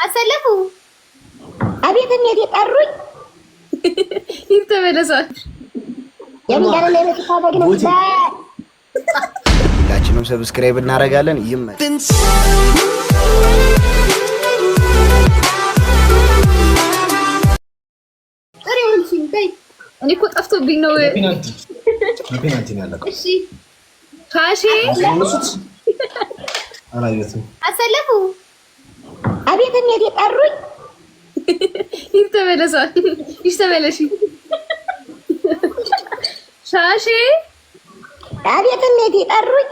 አሰለፉ። አቤት እሜቴ ጠሩኝ። ይህ ተመለሷል። ሁላችንም subscribe እናደርጋለን። ይመ እኔ እኮ ጠፍቶብኝ ነው። በፔናልቲ ነው ያለቀው። እሺ ካሺ አላየሁትም። አሰለፉ። አቤት እሜቴ ጠሩኝ። ይህ ተመለሷል። ይህ ተመለሺ። ሻሺ አቤት እሜቴ ጠሩኝ።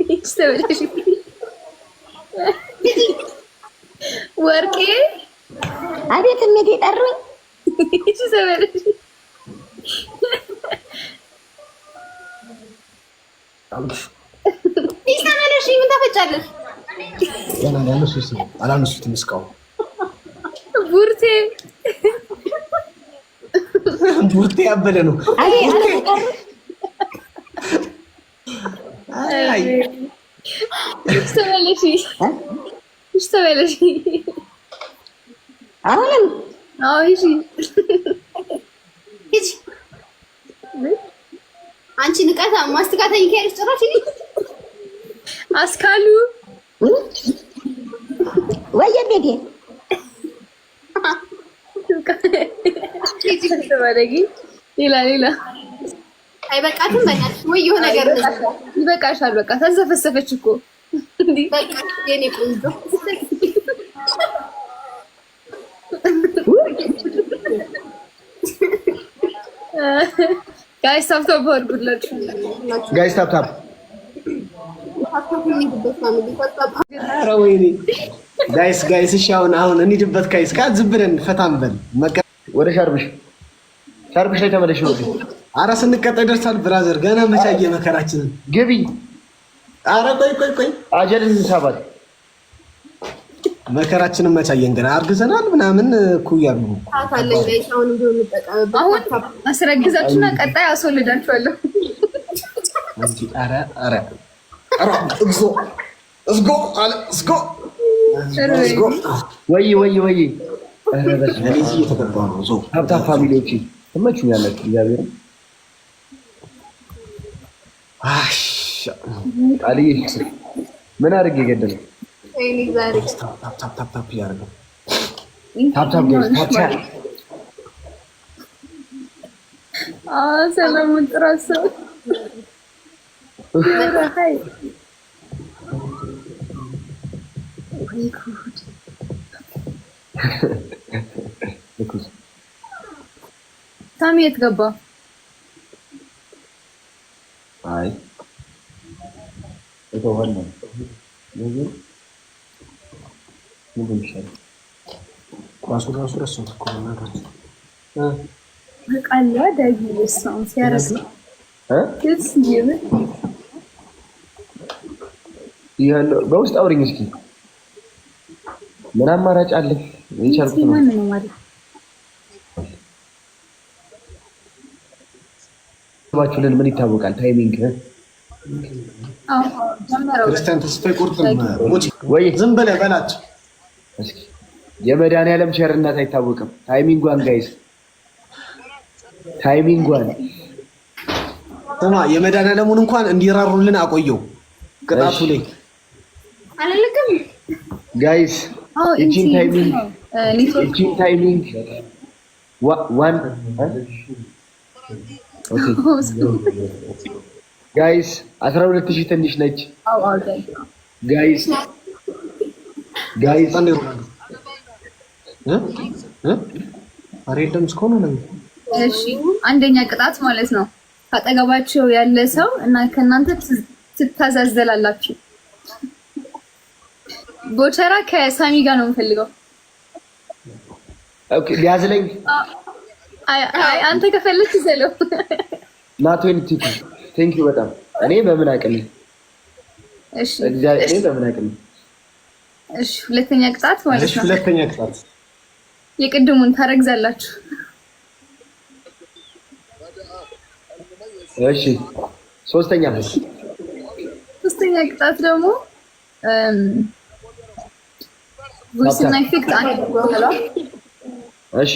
ይህ ተመለሺ። ወርቄ አቤት እሜቴ ጠሩኝ። ይህ ተመለሺ። ይህ ተመለሺ። ምን ታፈጫለሽ? ገና ያነሱት ነው አላነሱትም እስካሁን። ቡርቴ ቡርቴ ያበደ ነው። አይ ይህ ተመለሺ። ይህ ተመለሺ። አሁንም አዎ ይሂ ሂጂ አንቺ ንቀታ ማስቲካ ተኝኪያለሽ ጭራሽ። ሂጂ አስካሉ ወይ እሜቴ ሌላ ሌላ አይበቃትም። በእናትሽ ወይ የሆነ ነገር ይበቃሻል። በቃ ተንሰፈሰፈች እኮ በቃ የኔ ቆንጆ Guys, tap tap አድርጉላችሁ። Guys, tap tap። ኧረ ወይኔ guys guys፣ እሺ አሁን አሁን እንሂድበት guys፣ ካ ዝም ብለን ፈታም በል ወደ ሻርብሽ ሻርብሽ ላይ ተመለሽ ነው። ኧረ ስንቀጣ ይደርሳል brother፣ ገና መቻየ መከራችንን ግቢ። ኧረ ቆይ ቆይ ቆይ፣ አጀልን ሰባት መከራችንን መቻየን ገና አርግዘናል ምናምን እኮ እያሉ ነው። አሁን አስረግዛችሁና ቀጣይ አስወልዳችኋለሁ። ኧረ ኧረ ኧረ እግዚኦ እግዚኦ አለ እግዚኦ እግዚኦ። ወይ ወይ ወይ እኔ እየተገባ ነው። ዞ ሀብታ family ዎች ትመቹኛላችሁ። እግዚአብሔር ቃልዬ ምን አድርጌ ገደለው? Tap tap tap እያደረገው Tap tap guys tap tap። ሰለሞን ጥራት ሰው ወይ ጉድ! ሳሚ የት ገባ? አይ የተሆነ ኳሱ ራሱ ረሳሁት እኮ በእናታችሁ። በቃላ ዳጊ እሷን ሲያረግ ደስ ይበል። በውስጥ አውሪኝ እስኪ ምን አማራጭ አለ? የቻልኩት ነው። ማን ነው ማለት ባችሁልን ምን ይታወቃል? Timing ክርስቲያን ተስፋዬ ቁርጥም ወይ ዝም ብለህ በላቸው እስኪ የመድኃኒዓለም ቸርነት አይታወቅም። Timing ጓን guys፣ Timing ጓን ስማ፣ የመድኃኒዓለሙን እንኳን እንዲራሩልን አቆየው ቅጣቱ ላይ አላለቅም Guys። ይቺን timing ይቺን timing one okay guys፣ 12,000 ትንሽ ነች guys guys ኧረ የለም እስከሆነ ነው። እሺ አንደኛ ቅጣት ማለት ነው ካጠገባቸው ያለ ሰው እና ከእናንተ ትታዛዘላላችሁ። ቦቸራ ከሳሚ ጋር ነው የምፈልገው። Okay ሊያዝለኝ። አይ አይ አንተ ከፈለክ ዘለው። ናቶን ቲኩ thank you በጣም እኔ በምን አቅሜ እሺ፣ እግዚአብሔር እኔ በምን አቅሜ እሺ። ሁለተኛ ቅጣት ማለት እሺ ነው ሁለተኛ ቅጣት የቅድሙን ታረግዛላችሁ። እሺ ሶስተኛ ሶስተኛ ቅጣት ደግሞ Voice እና effect አንድ። እሺ።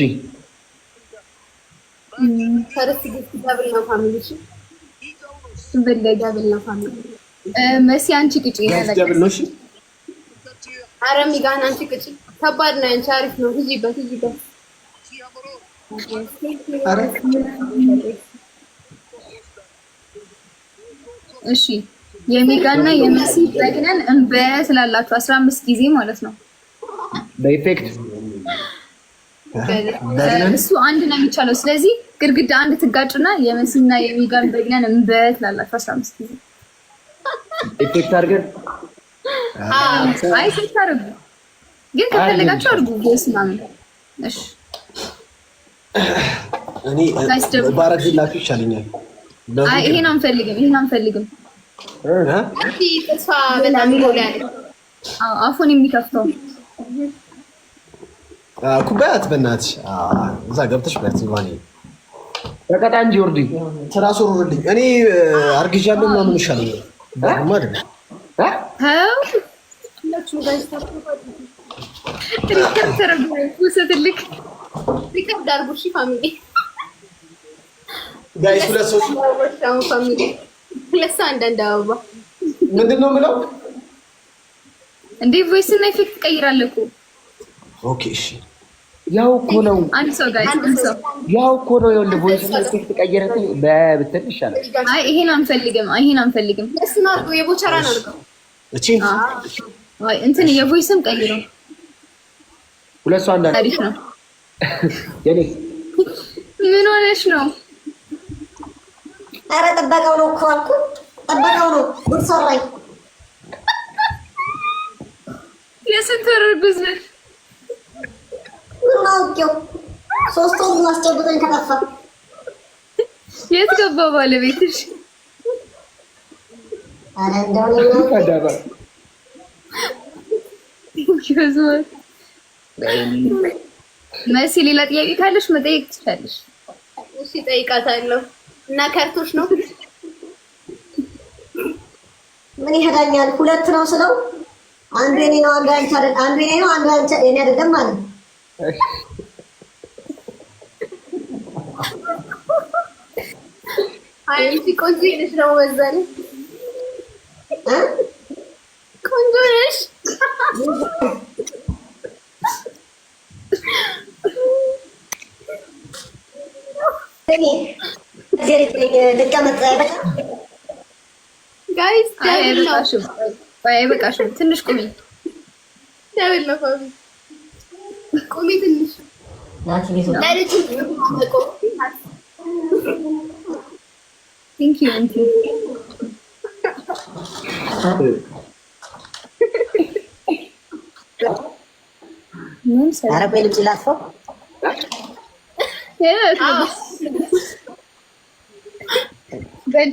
First gift double ነው family። እሺ። በለጋ Double ነው family። መሲ አንቺ ቅጪ። Guys, double ነው። እሺ። ኧረ ሚጋን አንቺ ቅጪ። ከባድ ነው ያንቺ፣ አሪፍ ነው። ሂጂበት ሂጂበት። ኧረ። እሺ፣ የሚጋና የመሲ በግነን እንበ ስላላችሁ 15 ጊዜ ማለት ነው። በ effect። እሱ አንድ ነው የሚቻለው። ስለዚህ ግድግዳ አንድ ትጋጩና የመሲና የሚጋን በግነን እንበ ትላላችሁ 15 ጊዜ። Effect አድርገን። አይ፣ ስታርጉ ግን ከፈለጋችሁ አድርጉ voice ምናምን። እሺ። እኔ ባረግላችሁ ይሻለኛል። አይ፣ ይሄን አንፈልግም፣ ይሄን አንፈልግም። አንቺ ተስፋ በጣም ይጎላል። አዎ፣ አፉን የሚከፍተው። ኩባያት በእናትሽ እዛ ገብተሽ በት ይባኔ። ተቀጣ እንጂ ወርዲ። ትራስ ወርውርልኝ። እኔ አርግዣለሁ ምናምን ይሻለኛል። ደግሞ አይደለም። ተው፣ record ተረጉ ውሰትልክ። Record አድርጉ እሺ family። Guys፣ ሁለት ሰው። Family፣ ሁለት ሰው አንዳንድ አበባ። ምንድን ነው የምለው? እንዴ፣ voice እና effect ትቀይራለህ እኮ። Okay፣ እሺ። ያው እኮ ነው። አንድ ሰው guys፣ አንድ ሰው። ያው እኮ ነው። ይኸውልህ፣ voice እና effect ቀየረ በብትል ይሻላል። አይ፣ ይሄን አንፈልግም፣ ይሄን አንፈልግም። እሱን አድርገው፣ የቦቸራን አድርገው። እቺ። አይ፣ እንትን የ voice ም ቀይረው። ሁለት ሰው አንዳንድ። አሪፍ ነው። የኔ። ምን ሆነሽ ነው? ኧረ ጥበቃው ነው እኮ አልኩህ። ጥበቃው ነው ጉድ ሰራኝ። የስንት ወር እርጉዝ ነሽ? ምን አውቄው፣ 3 ወር አስጨብጦኝ ከጠፋ። የት ገባ ባለቤትሽ? ኧረ እንደው እኔ ምን አውቄ። አዳባ። Thank you so much. መሲ፣ ሌላ ጥያቄ ካለሽ መጠየቅ ትችላለሽ። እሺ፣ ጠይቃታለሁ። እና ከርቶች ነው። ምን ይሄዳኛል? ሁለት ነው ስለው አንዱ የኔ ነው፣ አንዱ ያንቺ አይደል፣ አንዱ የኔ ነው፣ አንዱ ያንቺ የኔ አይደለም ማለት ነው። አይ፣ አንቺ ቆንጆ ነሽ ደግሞ በዛ ላይ። እ? ቆንጆ ነሽ። እኔ ልቀመጥ አይበቃም? Guys, አይ፣ double ነው። አይበቃሽም። አይ፣ አይበቃሽም። ትንሽ ቁሚ። Double ነው family። ቁሚ ትንሽ። ናቲ ቤት ወጣ። ለልጁ Thank you አንቲ። ምን ሰራ? ኧረ ቆይ ልብስ ላጥፈው። በል።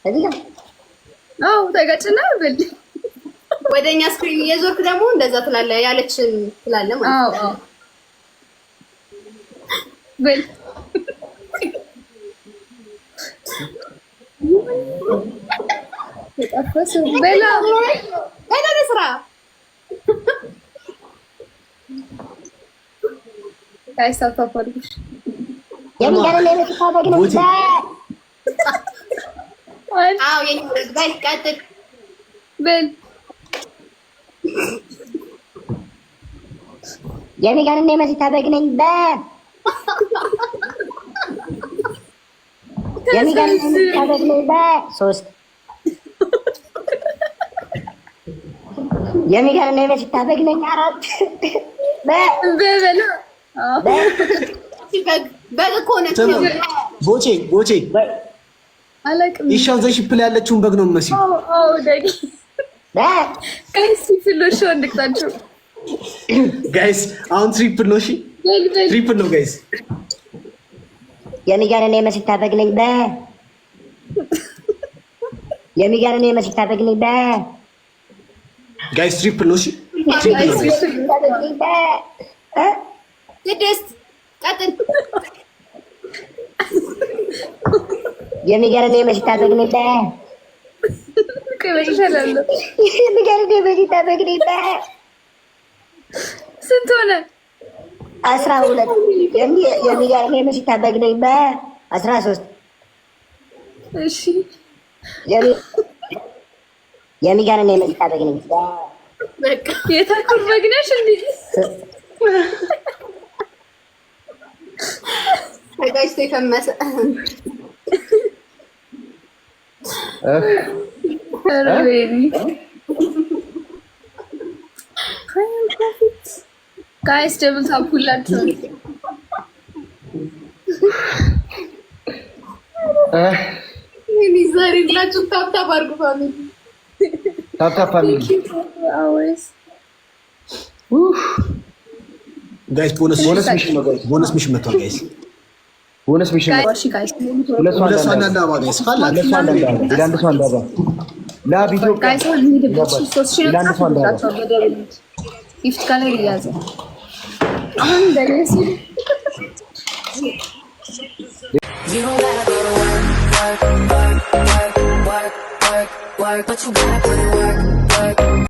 እዚህ ጋር። አዎ፣ ተጋጭና በል። ወደኛ screen እየዞርክ ደግሞ እንደዛ ትላለህ፣ ያለችን ትላለህ ማለት አዎ አዎ፣ በል። የጠፋ ሰው በላ። ነው። በል ወደ ስራ። Guys, tap tap አድርጉሽ። የሚገርም የቤት በግ ነው። ቦቴ። አዎ፣ የኛ በግ። በል ቀጥል። በል። የሚገርም የመሲታ በግ ነኝ። በ የሚገርም የመሲታ በግ ነኝ። በ ሶስት የሚገርም የመሲታ በግ ነኝ። አራት በ በበላ። በ በግ በግ እኮ ነች። ቦቼ ቦቼ። አላውቅም። ኢሻን ዘ ship ላይ ያለችውን በግ ነው መሲ። አዎ አዎ፣ ዳጊ። በ Guys, triple ነው። እሺ፣ እንድቅጣችሁ። Guys፣ አሁን triple ነው። እሺ። በል በል። Triple ነው guys። የሚገርም የመሲታ በግ ነኝ። በ የሚገርም የመሲታ በግ ነኝ። በ Guys, triple ነው። እሺ፣ triple ነው guys። በግ ነኝ። በ እ ስድስት፣ ቀጥል። የሚገርም የመሲታ በግ ነኝ። በ መጨረሻ ላለው የሚገርም የመሲታ በግ ነኝ። ስንት ሆነ? 12። የሚገርም የመሲታ በግ ነኝ። 13። እሺ። የሚገርም የመሲታ በግ ነኝ። የታኩር በግ ነሽ እንዴ? ተጋጭቶ የፈመሰ። ኧረ ወይኔ፣ guys, double tap ሁላችሁ። ወይኔ ዛሬ ብላችሁ tap tap አድርጉ family። Tap tap, family. Hours. Guys, bonus. Bonus mission ነው guys። Bonus mission መጥቷል guys። Bonus mission ነው። እሺ guys። ሁለት ሰው። ሁለት ሰው። አንድ። አንዳንድ አበባ guys ካላ። ሁለት ሰው አንዳንድ አበባ፣ ለአንድ ሰው አንድ አበባ ላብ ኢትዮጵያ። Guys, አሁን እንሂድበት። 3000 ነው። ለአንድ ሰው አንድ አበባ። በ double gift gallery ያዘ። አሁን ደረስ። You don't gotta go to work, work, work, work, work, work, work, but you gotta put in work.